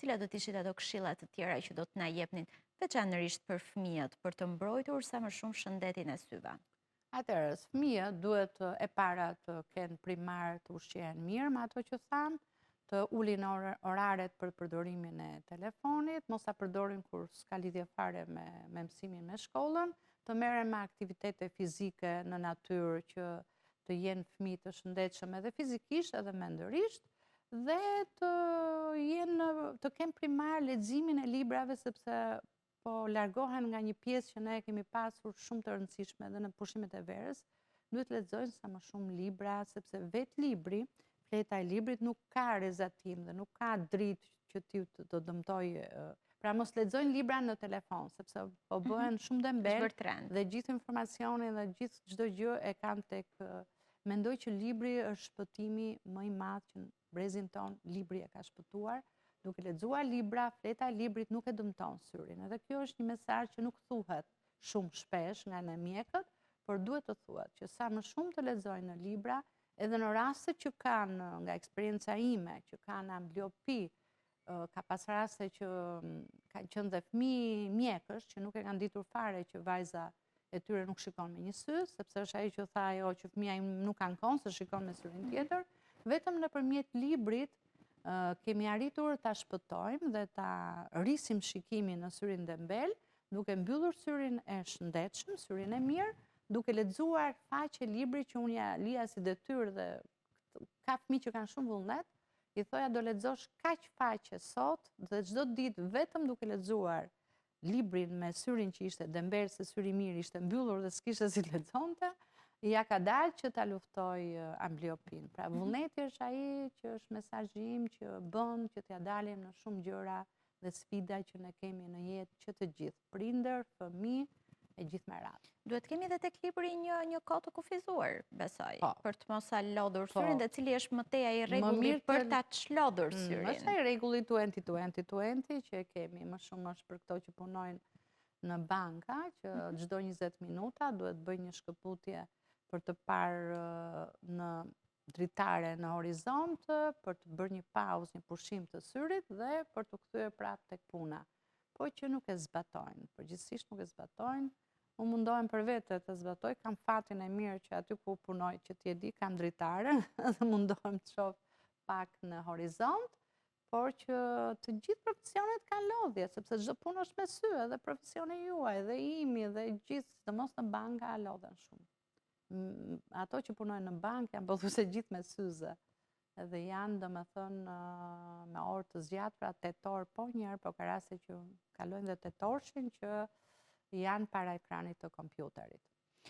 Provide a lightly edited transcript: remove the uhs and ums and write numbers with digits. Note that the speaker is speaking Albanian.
Cilat do të ishin ato këshilla të tjera që do të na jepnin veçanërisht për fëmijët, për të mbrojtur sa më shumë shëndetin e syve? Atëherë, fëmijët duhet e para të kenë primar të ushqehen mirë me ato që thamë, të ulin oraret për përdorimin e telefonit, mos ta përdorin kur s'ka lidhje fare me, me mësimin me shkollën, të merren me aktivitete fizike në natyrë që të jenë fëmijë të shëndetshëm edhe fizikisht edhe mendërisht dhe të jenë të kenë primar leximin e librave sepse po largohen nga një pjesë që ne e kemi pasur shumë të rëndësishme edhe në pushimet e verës, duhet të lexojnë sa më shumë libra, sepse vetë libri, fleta e librit nuk ka rrezatim dhe nuk ka dritë që ti të, të dëmtojë. Pra mos lexojnë libra në telefon, sepse po mhm. bëhen shumë dembel dhe gjithë informacionin dhe gjithë çdo gjë e kanë tek mendoj që libri është shpëtimi më i madh që brezin tonë libri e ka shpëtuar, duke lexuar libra, fleta e librit nuk e dëmton syrin. Edhe kjo është një mesazh që nuk thuhet shumë shpesh nga ne mjekët, por duhet të thuhet që sa më shumë të lexojnë në libra, edhe në raste që kanë nga eksperienca ime, që kanë ambliopi, ka pas raste që kanë qenë dhe fëmijë mjekësh që nuk e kanë ditur fare që vajza e tyre nuk shikon me një sy, sepse është ajo që tha ajo që fëmija im nuk ankon se shikon me syrin tjetër, vetëm nëpërmjet librit kemi arritur ta shpëtojmë dhe ta rrisim shikimin në syrin dembel, duke mbyllur syrin e shëndetshëm, syrin e mirë, duke lexuar faqe libri që unë ia lija si detyrë dhe ka fëmijë që kanë shumë vullnet, i thoja do lexosh kaq faqe sot dhe çdo ditë vetëm duke lexuar librin me syrin që ishte dembel se syri i mirë ishte mbyllur dhe s'kishte si të lexonte, ia ka dalë që ta luftojë ambliopinë. Pra mhm. vullneti është ai që është mesazhi im që bën që t'ia dalim në shumë gjëra dhe sfida që ne kemi në jetë që të gjithë, prindër, fëmijë e gjithë me radhë. Duhet kemi dhe tek libri një një kohë të kufizuar, besoj, po. për të mos e lodhur po. syrin dhe cili është më tej ai rregulli për ta çlodhur mm, syrin. Është ai rregulli 20 20 20 që e kemi, më shumë është për këto që punojnë në banka, që mhm. çdo 20 minuta duhet bëjnë një shkëputje për të parë në dritare në horizont, për të bërë një pauzë, një pushim të syrit dhe për t'u kthyer prapë tek puna. Po që nuk e zbatojnë, përgjithësisht nuk e zbatojnë, unë mundohem për vete të zbatoj, kam fatin e mirë që aty ku punoj që ti e di, kam dritaren dhe mundohem të shoh pak në horizont, por që të gjithë profesionet kanë lodhje, sepse çdo punë është me sy, edhe profesioni juaj, dhe imi, dhe gjithë, sidomos në banka, lodhen shumë. Ato që punojnë në bankë janë pothuajse gjithë me syze dhe janë, domethënë, me orë të zgjatura, 8 orë po njëherë, po ka raste që kalojnë dhe 8 orëshin që janë para ekranit të kompjuterit.